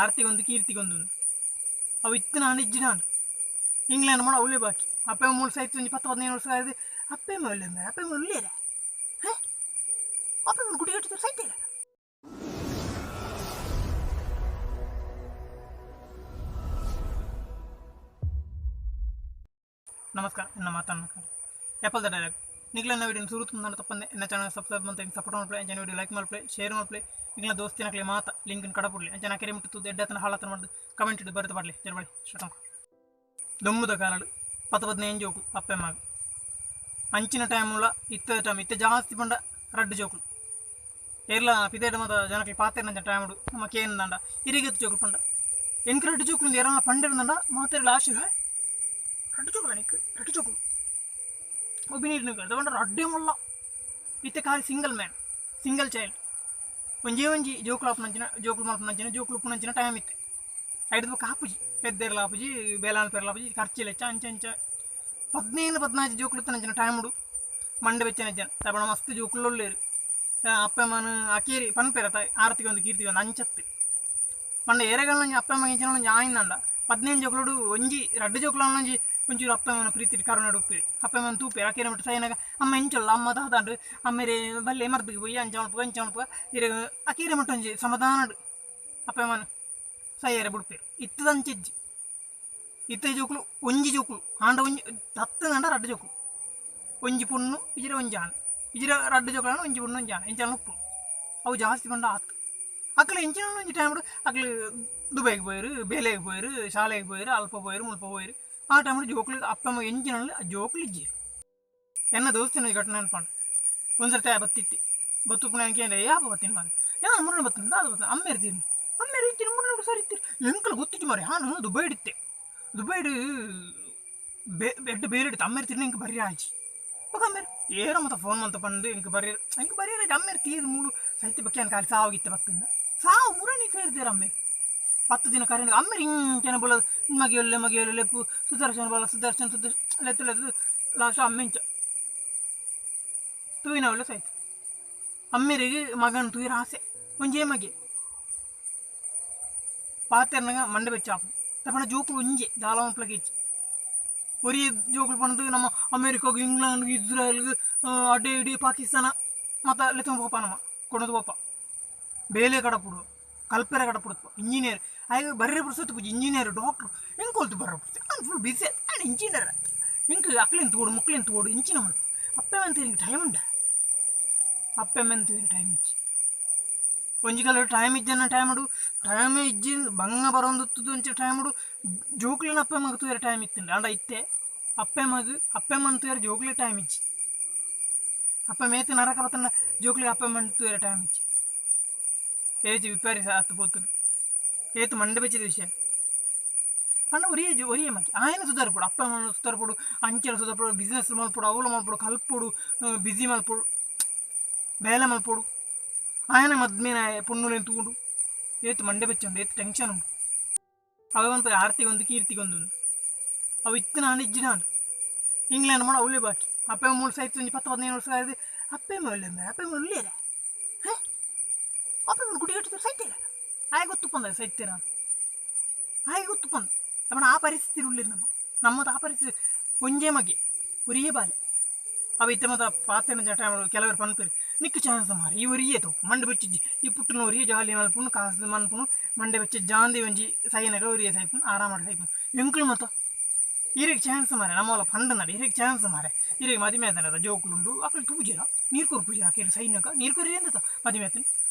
ಆರ್ತಿಗೊಂದು ಕೀರ್ತಿಗೊಂದು ಅವು ಇತ್ತಿನ ಇಜ್ಜಿನಾಂಡ್ ಇಂಗ್ಲೆಂಡ್ ಮಾಡ ಅವಲೇ ಬಾಕಿ. ಅಪ್ಪೆ ಮೂಲು ಸೈತ್ ಒಂಜಿ 10 15 ವರ್ಷ ಆಯ್ತು. ಅಪ್ಪೆ ಒಳ್ಳೆ ಅಪ್ಪೆ ಒಳ್ಳೆರ ಅಪ್ಪೆ ಗುಡಿ ಕಟ್ಟಿದ್ರು ಸೈತಿಲ್ಲ. ನಮಸ್ಕಾರ, ಎನ್ನ ಮಾತನ್ನ ಆ್ಯಪಲ್ the dialogue. ನಿಗ್ಲನ್ನ ವಿಡಿಯೋ ಸುರು ತುಂಬ ತಪ್ಪಂದೆ ಎನ್ನ ಚಾನಲ್ ಸಬ್ಸ್ಕ್ರೈಬ್ ಅಂತ ಸಪೋರ್ಟ್ ಮಾಡ್ಪ್ಲೆ, ಅಂಚನೆ ವಿಡಿಯೋ ಲೈಕ್ ಮಾಡ್ಪ್ಲೆ, ಶೇರ್ ಮಾಡ್ಪ್ಲೆ. ನಿಗ್ಲ ದೋಸ್ತಿನಕ್ಲೆ ಮಾತ ಲಿಂಕ್ ಕಡಪುಡ್ಲಿ. ಅಂಚನೆ ಕೆರೆ ಮುಟ್ಟು ಎಡ್ಡತನ ಹಾಳತನ ಮಾಡ್ದು ಕಮೆಂಟ್ ಇಟ್ಟು ಬರೆದು ಪಡ್ಲಿ. ಜರಬಳಿ ಸ್ಟಾರ್ಟ್. ದೊಮ್ಮುದ ಕಾಲಡು 10 15 ಜೋಕು ಅಪ್ಪೆ ಮಗ ಅಂಚಿನ ಟೈಮುಲ ಇತ್ತ ಟೈಮ್ ಇತ್ತ ಜಾಸ್ತಿ ಪಂಡ ರಡ್ಡು ಜೋಕುಲು ಏರ್ಲ ಪಿದೇಡ ಮತ ಜನಕ್ಕೆ ಪಾತೆರ್ನಂಚ ಟೈಮುಡು ನಮ್ಮ ಕೇಂದಂಡ ಇರಿಗತ್ತು ಜೋಕುಲು ಪಂಡ ಎಂಕ್ ರಡ್ಡು ಜೋಕುಲು ಏರನ ಪಂಡಿರಂದಂಡ ಮಾತೆರ್ಲ ಆಶೆ ರಡ್ಡು ಜೋಕುಲು ನಿಕ್ ರಡ್ಡು ಜೋಕುಲು ಒಬಿನೀರ್ನ ಪಂಡ ರಡ್ಡೇ ಮುಲ್ಲ ಇತ್ತೆ ಖಾಲಿ ಸಿಂಗಲ್ ಮ್ಯಾನ್ ಸಿಂಗಲ್ ಚೈಲ್ಡ್ ಒಂಜೇ ಒಂಜಿ ಜೋಕುಲು ಆಪುನಂಚಿನ ಜೋಕುಲು ಮಲ್ಪುನಂಚಿನ ಜೋಕುಲು ಉಪ್ಪುನಂಚಿನ ಟೈಮ್ ಇತ್ತೆ. ಐಡ್ದು ಬೊಕ್ಕ ಆಪುಜಿ ಪೆದ್ದೆರ್ಲ ಆಪುಜಿ ಬೇಲಾನ್ ಪೆರ್ಲ ಆಪುಜಿ ಖರ್ಚಿಲೆಚ್ಚ ಅಂಚ ಅಂಚ 15 14 ಜೋಕುಲು ಇತ್ತನಂಚಿನ ಟೈಮುಡು ಮಂಡೆ ಬೆಚ್ಚನ ಜನ ತಪಣ ಮಸ್ತ್ ಜೋಕುಲು ಉಲ್ಲೆರ್. ಅಪ್ಪೆ ಮನ ಅಕೇರಿ ಪನ್ಪೆರತ ಆರತಿಗೆ ಒಂದು ಕೀರ್ತಿಗೆ ಒಂದು ಅಂಚತ್ತು ಪಂಡ ಏರೆಗಲ್ನಂಜಿ ಅಪ್ಪೆ ಅಮ್ಮ ಇಂಚಿನ ಒಂಜಿ ಆಯಿಂದಂಡ 15 ಜೋಕುಲುಡು ಒಂಜಿ ರಡ್ಡು ಜೋಕುಲು ಒಂಜಿ ಒಂಚೂರು ಅಪ್ಪೆ ಅಮ್ಮನ ಪ್ರೀತಿ ಕರುಣೆ ಉಪ್ಪೇರು ಅಪ್ಪೆ ಅಮ್ಮನ ತೂಪೇರು ಅಕೇರಿ ಮಟ್ಟ ಸೈನಾಗ ಅಮ್ಮ ಇಂಚೊಲ್ಲ ಅಮ್ಮ ದಾದಾಂಡು ಅಮ್ಮೇರೆ ಬಲ್ಲೆ ಮರ್ದಿಗೆ ಪೋಯಿ ಅಂಚ ಮಲ್ಪುಗ ಅಂಚ ಮಲ್ಪುಗ ಇರೆ ಅಕೇರಿ ಮಟ್ಟ ಒಂಜಿ ಸಮಾಧಾನ ಅಪ್ಪೆ ಅಮ್ಮನ ಸೈಯರೆ ಬುಡ್ಪೇರು. ಇತ್ತದಂಚೆಜ್ಜಿ ಇತ್ತೆ ಜೋಕುಲು ಒಂಜಿ ಜೋಕುಲು ಆಂಡ ಒಂಜಿ ದತ್ತದಂಡ ರಡ್ಡು ಜೋಕುಲು ಒಂಜಿ ಪೊಣ್ಣು ಇಜಿರ ಒಂಜಿ ಆಣ್ ಇಜಿರ ರಡ್ಡು ಜೋಕುಲು ಒಂಜಿ ಪೊಣ್ಣು ಒಂಜಿ ಆಣ್ ಇಂಚನ ಉಪ್ಪು ಅವು ಜಾಸ್ತಿ ಪಂಡ ಆತು ಅಕ್ಲು ಇಂಚಿನ ಒಂಜಿ ಟೈಮ್ ಅಕ್ಲು ದುಬೈಗೆ ಪೋಯರು ಬೇಲೆಗೆ ಪೋಯರು ಶಾಲೆಗೆ ಪೋಯರು ಅಲ್ಪ ಪೋಯರು ಮುಲ್ಪ ಪೋಯರು ಆ ಟೈಮ್ ಜೋಕುಲು ಅಪ್ಪಮ್ಮ ಎಂಚಿನ ಜೋಕುಲು ಇಜ್ಜಿ. ಎನ್ನ ದೋಸ್ತಿನ ಘಟನೆ ಅನ್ಪಂಡು ಒಂದ್ಸರ್ತಿ ಬತ್ತಿತ್ತಿ ಬತ್ತುಪುಣ ಅಂಕೆ ಯಾಪ ಬತ್ತೀನಿ ಮಾರೆ ಯಾನ್ ಮುರಣ ಬತ್ತಿನ ಅದು ಬತ್ತ ಅಮ್ಮೇರು ತೀರ್ನು ಅಮ್ಮೇರು ಇತ್ತೀನಿ ಮುರಣ ಸರಿ ಇತ್ತೀರಿ ಎಂಕಲ್ ಗೊತ್ತಿಜ್ಜಿ ಮಾರೆ ಹಾನು ದುಬೈ ಇಡಿತ್ತೆ ದುಬೈಡ್ ಎಡ್ಡು ಬೇರೆ ಇಡಿತ್ತು ಅಮ್ಮೇರು ತಿರ್ನ ಇಂಕ ಬರ್ರಿ ಆಯ್ಚಿ ಬೊಕ ಅಮ್ಮೇರು ಏರ ಮತ್ತ ಫೋನ್ ಮಂತ ಪಂಡು ಇಂಕ ಬರ್ರಿ ಇಂಕ ಬರ್ರಿ ಆಯ್ತು ಅಮ್ಮೇರು ತೀರ್ ಮೂಲು ಸೈತಿ ಬಕ್ಕೆ ಖಾಲಿ ಸಾವಾಗಿತ್ತೆ ಬತ್ತಿಂದ ಸಾವು ಮುರಣಿ ಸೇರಿದ್ದೀರ ಅಮ್ಮೆ 10 ದಿನ ಕರೆ ಅಮ್ಮೇರು ಇಂಚನ ಬೋಲ ಮಗಿಯೊಲ್ಲೆ ಮಗಿಯೊಲ್ಲೆ ಲೆಪ್ಪು ಸುದರ್ಶನ ಬೋಲ ಸುದರ್ಶನ ಸುದರ್ಶನ ಲೆತ್ತು ಲೆತ್ತು ಲಾಸ್ಟ್ ಅಮ್ಮೆಂಚ ತೂಯಿನವಲ್ಲ ಸೈತು ಅಮ್ಮೇರಿಗೆ ಮಗನ ತೂಯಿರ ಆಸೆ ಒಂಜೇ ಮಗೆ ಪಾತೆರ್ನಗ ಮಂಡೆ ಬೆಚ್ಚಾಪು ತಪ್ಪಣ ಜೋಕುಲು ಒಂಜೆ ದಾಲ ಇಚ್ಚಿ ಒರಿ ಜೋಕುಲು ಪಂದು ನಮ್ಮ ಅಮೇರಿಕಾಗ್ ಇಂಗ್ಲೆಂಡ್ ಇಸ್ರೇಲ್ಗ್ ಅಡೆ ಇಡಿ ಪಾಕಿಸ್ತಾನ ಮತ್ತ ಲೆತ್ತೊಂದು ಪೋಪ ನಮ್ಮ ಕೊಣದು ಪೋಪ ಬೇಲೆ ಕಡಪುಡು ಕಲ್ಪೆರೆ ಕಡಪುಡು ಇಂಜಿನಿಯರ್ ಆಗ ಬರ್ರೆ ಪುರ್ಸೊತ್ತು ಪೂಜಿ ಇಂಜಿನಿಯರ್ ಡಾಕ್ಟ್ರು ಹೆಂಗೆ ಕೊಲ್ತು ಬರ್ರೆ ಪುರ್ಸೊತ್ತು ನಾನು ಫುಲ್ ಬಿಸಿ ನಾನು ಇಂಜಿನಿಯರ್ ಇಂಕ್ ಅಕ್ಲೆನ್ ತೋಡು ಮುಕ್ಲೆನ್ ತೋಡು ಇಂಚಿನ ಮಲ್ಪ ಅಪ್ಪೆ ಮಂತ ಟೈಮ್ ಉಂಡ ಅಪ್ಪೆ ಮಂತ ಟೈಮ್ ಇಚ್ಚಿ ಒಂಜಿ ಕಾಲ ಟೈಮ್ ಇಜ್ಜನ ಟೈಮುಡು ಟೈಮ್ ಇಜ್ಜಿ ಬಂಗ ಬರೋಂದುತ್ತದು ಒಂಚಿ ಟೈಮುಡು ಜೋಕ್ಲಿನ ಅಪ್ಪೆ ಮಗ ತೂಯರ ಟೈಮ್ ಇತ್ತುಂಡು ಅಂಡ ಇತ್ತೆ ಅಪ್ಪೆ ಮಗ ಅಪ್ಪೆ ಮನ್ ತೂಯರ ಜೋಕ್ಲಿ ಟೈಮ್ ಇಜ್ಜಿ ಅಪ್ಪೆ ಮೇತಿ ನರಕ ಬತ್ತನ ಜೋಕ್ಲಿ ಅಪ್ಪೆ ಮನ್ ತೂಯರ ಟೈಮ್ ಇಜ್ಜಿ ಏಜ್ ವಿಪರೀತ ಆತು ಪೋತುಂಡು ಏತು ಮಂಡೆ ಬೆಚ್ಚಿದ ವಿಷಯ ಪಂಡ ಒರಿಯೇ ಒರಿಯೇ ಮಕ್ಕಿ ಆಯನ ಸುಧಾರಪಡು ಅಪ್ಪ ಅಮ್ಮನ ಸುಧಾರಪಡು ಅಂಚೆಲ ಸುಧಾರಪಡು ಬಿಸ್ನೆಸ್ ಮಲ್ಪಡು ಅವಳು ಮಲ್ಪಡು ಕಲ್ಪೊಡು ಬಿಸಿ ಮಲ್ಪಡು ಬೇಲೆ ಮಲ್ಪೊಡು ಆಯನ ಮದ್ಮೇನ ಪೊಣ್ಣುಲೆನ್ ತೂಂಡು ಏತು ಮಂಡೆ ಬೆಚ್ಚುಂಡು ಏತು ಟೆನ್ಷನ್ ಉಂಡು ಅವೆ ಆರ್ತಿಗೊಂದು ಕೀರ್ತಿಗೊಂದು ಅವು ಇತ್ತಿನ ಆಂಡ ಇಜ್ಜಿನಾಂಡ್ ಇಂಗ್ಲೆಂಡ್ ಮಾಡ ಅವಲೇ ಬಾಕಿ ಅಪ್ಪೆ ಮೂಲು ಸೈತ್ ಒಂಜಿ 10 15 ವರ್ಷ ಆಯ್ತು ಅಪ್ಪೆ ಒಳ್ಳೆ ಅಪ್ಪೆ ಒಳ್ಳೆರ ಅಪ್ಪೆ ಗುಡಿ ಕಟ್ಟಿದ್ರು ಸೈತಿರ ಆಯ್ ಗೊತ್ತುಪ್ಪಂದ ಸೈತಿರ ಆಯ್ ಗೊತ್ತುಪ್ಪಂದ ನಮ್ಮ ಆ ಪರಿಸ್ಥಿತಿ ಉಳ್ಳಿರ್ ನಮ್ಮ ನಮ್ಮದು ಆ ಪರಿಸ್ಥಿತಿ ಒಂಜೇ ಮಗೆ ಒರಿಯೇ ಬಾಲೆ ಅವ ಇತ್ತೆ ಮತ್ತ ಪಾತೆನ ಟೈಮ್ ಕೆಲವರು ಪನ್ಪೆರ್ ನಿಕ್ಕು ಚಾನ್ಸ್ ಮಾರೆ ಈ ಒರಿಯೇ ತಪ್ಪು ಮಂಡೆ ಬೆಚ್ಚಿ ಈ ಪುಟ್ಟುನ ಒರಿಯೇ ಜಾಲಿ ಮಲ್ಪುನು ಕಾಸು ಮನ್ಪುನು ಮಂಡೆ ಬೆಚ್ಚ ಜಾಂದಿ ಒಂಜಿ ಸೈನಗ ಒರಿಯೇ ಸೈಪುನು ಆರಾಮ ಸೈಪುನು ಎಂಕುಲು ಮತ್ತ ಈರೆಗ್ ಚಾನ್ಸ್ ಮಾರೆ ನಮ್ಮವಲ ಪಂಡ ನಡ ಈರೆಗ್ ಚಾನ್ಸ್ ಮಾರೆ ಈರೆಗ್ ಮದಿಮೆ ಆತನದ ಜೋಕುಲುಂಡು ಅಕುಲು ತೂಜೆರ ನೀರು ಕೊರು ಪೂಜೆ ಹಾಕಿರಿ ಸೈನಗ ನೀರು ಕೊರಿ ಎಂತ ಮದಿಮೆ ಆತನ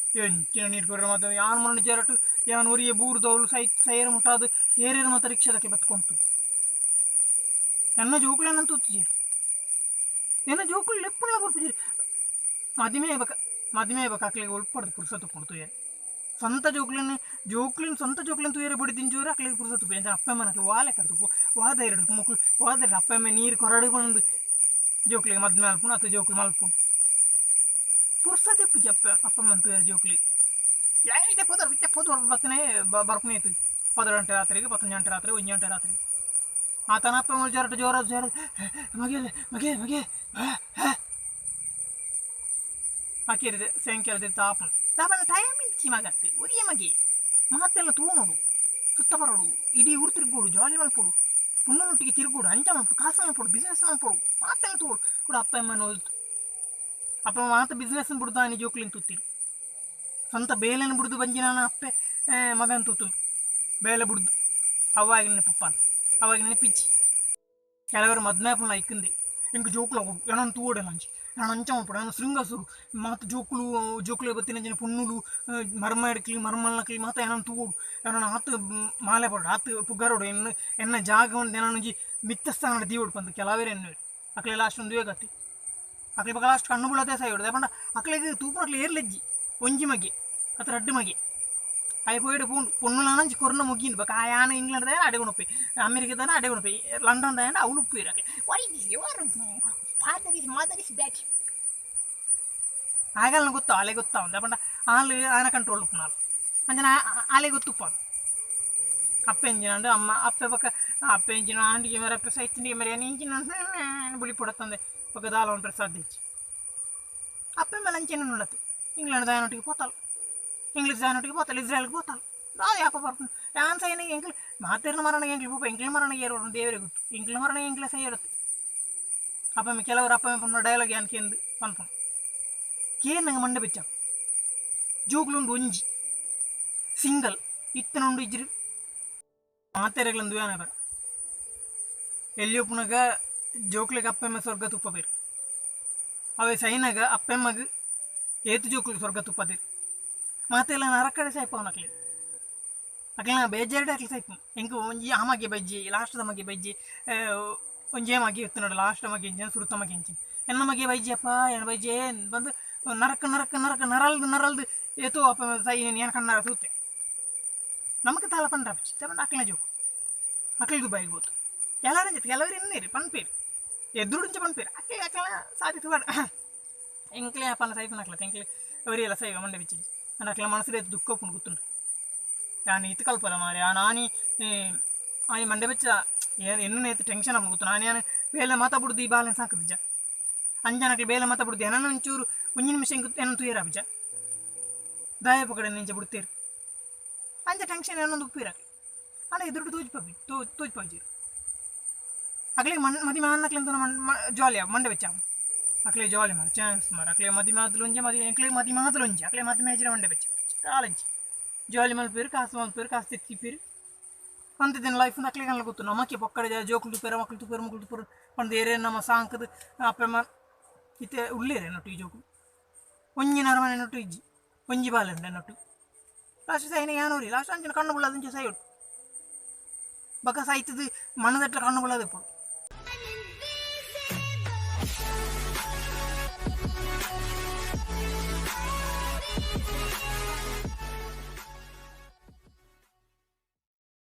ಎಂಚಿನ ನೀರು ಕೊರ ಮತ್ತೆ ಯಾನ್ ಮರಣ ಜರಟು ಯಾನ್ ಒರಿಯೇ ಬೂರ್ದವಳು ಸೈ ಸೈರ ಮುಟ್ಟಾದು ಏರೇರು ಮತ್ತ ರಿಕ್ಷಾದಕ್ಕೆ ಬತ್ಕೊಂತು ಎನ್ನ ಜೋಕುಲೇನಂತ ತೂತುಜೀರು ಎನ್ನ ಜೋಕುಲು ಲೆಪ್ಪುನ ಕೊರ್ಪುಜೀರು ಮದಿಮೆ ಬಕ ಮದಿಮೆ ಬಕ ಅಕ್ಲೆಗ್ ಒಲ್ಪಡ್ದು ಪುರ್ಸೊತ್ತು ಪುಂಡು ತೂಯರೆ ಸ್ವಂತ ಜೋಕ್ಲೆನ್ ಜೋಕ್ಲೆನ್ ಸ್ವಂತ ಜೋಕ್ಲೆನ್ ತೂಯರೆ ಬೊಡಿ ದಿಂಜೂರು ಅಕ್ಲೆಗ್ ಪುರ್ಸೊತ್ತು ಉಪ್ಪು ಎಂಚ ಅಪ್ಪೆ ಅಮ್ಮನಕ್ಲು ವಾಲೆ ಕರ್ದು ವಾದ ಎರಡು ಮೊಕ್ಲು ವಾದ ಅಪ್ಪೆ ಅಮ್ಮ ನೀರು ಕೊರಡು ಪಂದು ಜೋಕ್ಲೆಗ್ ಮದ್ಮೆ ಮಲ್ಪುನು ಅತ್ತ ಜೋಕ್ಲು ಮಲ್ಪುನು ಪುರ್ಸೊತ್ತು ಇಪ್ಪುಜಿ ಅಪ್ಪೆ ಅಪ್ಪಮ್ಮನ ತೂಯರೆ ಜೋಕ್ಲೆಗ್ ಇತ್ತೆ ಪೋದರ್ ಇತ್ತೆ ಪೋದರ್ ಬತ್ತನೆ ಬರ್ಪುನೆ ಇತ್ತು 10 ಗಂಟೆ ರಾತ್ರಿಗೆ 11 ಗಂಟೆ ರಾತ್ರಿ 1 ಗಂಟೆ ರಾತ್ರಿ ಆತನ ಅಪ್ಪ ಅಮ್ಮ ಜರಟು ಜೋರ ಜೋರ ಮಗೆ ಮಗೆ ಮಗೆ ಆಕಿರಿದೆ ಸಾಯಂಕಾಲದ ತಾಪನು ತಾಪನ ಟೈಮ್ ಇಚ್ಚಿ ಮಗತ್ತು ಒರಿಯ ಮಗೆ ಮಾತೆಲ್ಲ ತೂನೋಡು ಸುತ್ತ ಬರೋಡು ಇಡೀ ಊರು ತಿರುಗೋಡು ಜಾಲಿ ಮಲ್ಪೋಡು ಪುಣ್ಣನೊಟ್ಟಿಗೆ ತಿರುಗೋಡು ಅಂಚ ಮಲ್ಪಡು ಕಾಸು ಮಲ್ಪೋಡು ಬಿಸ್ನೆಸ್ ಮಲ್ಪೋಡು ಮಾತೆಲ್ಲ ತೂಡು ಕೂಡ ಅಪ್ಪ ಅಮ್ಮನ ಹೋಲ್ತು ಅಪ್ಪ ಮಾತ ಬಿಸ್ನೆಸ್ ಬಿಡ್ದು ಆನಿ ಜೋಕ್ಲಿನ ತೂತಿರು ಸ್ವಂತ ಬೇಲೆನ ಬಿಡ್ದು ಬಂಜಿ ನಾನು ಅಪ್ಪೆ ಮಗನ ತೂತು ಬೇಲೆ ಬಿಡ್ದು ಅವಾಗಿನ ಪಪ್ಪಾನ ಅವಾಗಿನ ಪಿಚ್ಚಿ ಕೆಲವರು ಮದ್ಮೆ ಪುಣ್ಣ ಇಕ್ಕಿಂದೆ ಇಂಕ ಜೋಕುಲು ಏನೊಂದು ತೂವಡೆ ಲಂಚ್ ನಾನು ಅಂಚ ಮಲ್ಪಡು ನಾನು ಶೃಂಗಸುರು ಮಾತು ಜೋಕುಲು ಜೋಕುಲು ಬತ್ತಿನ ಪುಣ್ಣುಲು ಮರ್ಮ ಎಡ್ಕಲಿ ಮರ್ಮಲ್ನಕ್ಲಿ ಮಾತ ಏನೊಂದು ತೂವೋಡು ಏನೋ ಆತು ಮಾಲೆ ಪಡು ಆತು ಪುಗ್ಗರೋಡು ಎನ್ನು ಎನ್ನ ಜಾಗ ಒಂದು ಏನೊಂಜಿ ಮಿತ್ತ ಸ್ಥಾನ ದೀವೋಡು ಪಂದು ಕೆಲವೇರು ಎನ್ನುವರು ಅಕ್ಲೆ ಲಾಸ್ಟ್ ಒಂದು ಗತಿ ಅಕ್ಲೆ ಬಕ ಲಾಸ್ಟ್ ಕಣ್ಣು ಬೀಳತೆ ಸಾಯೋಡು ಪಂಡ ಅಕ್ಲೆಗ್ ತೂಪುನಕ್ಲೆ ಏರ್ಲೆಜ್ಜಿ ಒಂಜಿ ಮಗೆ ಅತ್ತ ರಡ್ಡು ಮಗೆ ಅಯ್ಯ ಪೋಯಿಡು ಪೂಂಡು ಪೊಣ್ಣುಲಾನಂಚಿ ಕೊರ್ನ ಮುಗಿಂದು ಬಕ ಆಯಾನ ಇಂಗ್ಲೆಂಡ್ ದಾಯ ಅಡೆಗುಣಪ್ಪೆ ಅಮೆರಿಕದಾನ ಅಡೆಗುಣಪ್ಪೆ ಲಂಡನ್ ದಾಯನ ಅವಳು ಉಪ್ಪು ಅಕ್ಲೆ what is your father is mother is that ಆಗಲ್ಲ ಗೊತ್ತು ಆಲೆ ಗೊತ್ತಾವಂದ ಪಂಡ ಆಲು ಆನ ಕಂಟ್ರೋಲ್ ಉಪ್ಪುನಾಳು ಅಂಚನ ಆಲೆ ಗೊತ್ತುಪ್ಪ ಅಪ್ಪ ಎಂಜಿನ ಅಮ್ಮ ಅಪ್ಪೆ ಬಕ ಅಪ್ಪೆ ಎಂಜಿನ ಆಂಡಿಗೆ ಮೇರೆ ಅಪ್ಪೆ ಸೈತಿಂಡಿಗೆ ಮೇರೆ ಇಂಜಿನ ಬುಳಿ ಪೊಡತ್ತಂದೆ ಬೊಕ ದಾಲ ಒಂದು ಸಾಧ್ಯ ಅಪ್ಪೆ ಮೇಲೆ ಅಂಚೆನ ನೋಡತ್ತೆ ಇಂಗ್ಲೆಂಡ್ ದಾಯನೊಟ್ಟಿಗೆ ಪೋತಾಳು ಇಂಗ್ಲೀಷ್ ದಾಯನೊಟ್ಟಿಗೆ ಪೋತಾಳು ಇಸ್ರೇಲ್ಗೆ ಪೋತಾಳು ದಾದ ಯಾಪ ಬರ್ಪುಂಡು ಯಾನ್ ಸೈನ ಎಂಕ್ಲು ಮಾತೆರ್ನ ಮರಣ ಎಂಕ್ಲು ಪೂಪ ಎಂಕ್ಲ ಮರಣ ಏರು ದೇವರೇ ಗೊತ್ತು ಎಂಕ್ಲ ಮರಣ ಎಂಕ್ಲ ಸೈ ಇರುತ್ತೆ ಅಪ್ಪ ಕೆಲವರು ಅಪ್ಪ ಪನ್ನ ಡೈಲಾಗ್ ಯಾನ್ ಕೇಂದು ಪನ್ಪುಂಡು ಕೇನಂಗ ಮಂಡೆ ಬೆಚ್ಚ ಜೋಕ್ಲುಂಡು ಒಂಜಿ ಸಿಂಗಲ್ ಇತ್ತನುಂಡು ಇಜ್ಜಿರು ಮಾತೆರೆಗ್ಲಂದು ಯಾನ ಬರ ಎಲ್ಲಿ ಒಪ್ಪುನಗ ಜೋಕ್ಲಿಗೆ ಅಪ್ಪೆಮ್ಮ ಸ್ವರ್ಗ ತುಪ್ಪ ಬೇರು ಅವೇ ಸೈನಾಗ ಅಪ್ಪೆಮ್ಮಗ್ ಏತು ಜೋಕ್ಲು ಸ್ವರ್ಗ ತುಪ್ಪದಿರು ಮಾತೆಲ್ಲ ನರಕಡೆ ಸಾಯ್ಪ ಅವನಕ್ಲೆ ಅಕ್ಲೆ ಬೇಜಾರ್ಡೆ ಅಕ್ಲೆ ಸಾಯ್ಪ ಎಂಕ್ ಒಂಜಿ ಆಮಗೆ ಬಜ್ಜಿ ಲಾಸ್ಟ್ ಮಗೆ ಬಜ್ಜಿ ಒಂಜೇ ಮಗೆ ಇತ್ತು ಲಾಸ್ಟ್ ಮಗೆ ಇಂಚಿನ ಸುರುತ ಮಗೆ ಇಂಚಿನ ಎನ್ನ ಮಗೆ ಬೈಜಿ ಅಪ್ಪ ಎನ್ನ ಬೈಜಿ ಬಂದು ನರಕ ನರಕ ನರಕ ನರಲ್ದು ನರಲ್ದು ಏತೋ ಅಪ್ಪ ಸೈ ಏನು ಕಣ್ಣಾರ ತೂತೆ ನಮಕ್ ತಾಲ ಪಂಡ್ರ ಪಂಡ ಅಕ್ಲೆ ಜೋಕು ಅಕ್ಲಿಗೂ ಬೈಗ್ ಬೋತು ಎಲ್ಲರೂ ಜೊತೆ ಕೆಲವರು ಇನ್ನೇರಿ ಪನ್ಪೇರು ಎದುರುಂಚ ಪನ್ಪೇರು ಅಕ್ಲೆ ಅಕ್ಲ ಸಾಧಿತು ಬೇಡ ಎಂಕ್ಲೆ ಅಪ್ಪನ ಸೈಪನ ಅಕ್ಲ ಎಂಕ್ಲೆ ಅವರಿಯಲ್ಲ ಸೈವ ಮಂಡೆ ಬಿಚ್ಚಿ ನಾನು ಅಕ್ಲ ಮನಸ್ಸು ದುಃಖ ಉಪ್ಪುಂಡು ಗೊತ್ತುಂಟು ಯಾನ್ ಇತ್ತು ಕಲ್ಪದ ಮಾರೆ ಆ ನಾನಿ ಆಯಿ ಮಂಡೆ ಬೆಚ್ಚ ಎನ್ನು ನೇತು ಟೆನ್ಷನ್ ಆಪುಂಡು ಗೊತ್ತು ನಾನು ಯಾನ್ ಬೇಲೆ ಮಾತಾ ಬುಡ್ದು ಈ ಬಾಲೆನ್ ಸಾಕುದಿಜ ಅಂಜನಕ್ಲೆ ಬೇಲೆ ಮಾತಾ ಬುಡ್ದು ಎನನ ಒಂಚೂರು ಒಂಜಿ ನಿಮಿಷ ಎಂಕ್ ಎನ್ನ ತೂಯರ ಅಬ್ಜ ದಾಯ ಪಕಡೆ ನಿಂಚ ಬಿಡ್ತೇರು ಅಂಚ ಟೆನ್ಷನ್ ಏನೊಂದು ಉಪ್ಪಿರಕ್ಕೆ ಆಂಡ ಎದುರುಡು ತೋಜ್ಪಿ ತೋಜ್ಪಾಜಿ ಅಕ್ಲೆಗ್ ಮನ್ ಮದಿ ಮಾನ್ನಕ್ಲೆ ಅಂತ ಜಾಲಿ ಮಂಡೆ ಬೆಚ್ಚ ಅಕ್ಲೆ ಜಾಲಿ ಮಾರ ಚಾನ್ಸ್ ಮಾರ ಅಕ್ಲೆ ಮದಿ ಮಾತುಲೊಂಜೆ ಮದಿ ಎಂಕ್ಲೆ ಮದಿ ಮಾತುಲೊಂಜಿ ಅಕ್ಲೆ ಮದಿ ಮೇಜಿರ ಮಂಡೆ ಬೆಚ್ಚ ಕಾಲಂಚಿ ಜಾಲಿ ಮಲ್ಪೇರು ಕಾಸು ಮಲ್ಪೇರು ಕಾಸು ತೆತ್ತಿಪೇರು ಅಂత ದಿನ ಲೈಫ್ ಅಕ್ಲೆ ಕಣ್ಣ ಗೊತ್ತು ನಮಕ್ಕೆ ಪೊಕ್ಕಡೆ ಜೋಕುಲು ತುಪೇರು ಮಕ್ಕಳು ತುಪೇರು ಮಕ್ಕಳು ತುಪೇರು ಪಂಡ ಏರೇ ನಮ್ಮ ಸಾಂಕದ ಅಪ್ಪೆಮ್ಮ ಇತ್ತೆ ಉಳ್ಳೇರೆ ನೊಟ್ಟು ಈ ಜೋಕುಲು ಒಂಜಿ ನರಮನೆ ನೊಟ್ಟು ಇಜ್ಜಿ ಒಂಜಿ ಬಾಲೆ ನೊಟ್ಟು ಲಾಸ್ಟ್ ಸೈನ ಯಾನೂರಿ ಲಾಸ್ಟ್ ಅಂಚಿನ ಕಣ್ಣು ಬುಳ್ಳದಂಚ ಸೈಯೊಟ್ಟು ಬಕ ಸಾಯ್ತದ ಮಣ್ಣದಟ್ಲ ಕಣ್ಣು ಬುಳ್ಳದ ಇಪ್ಪು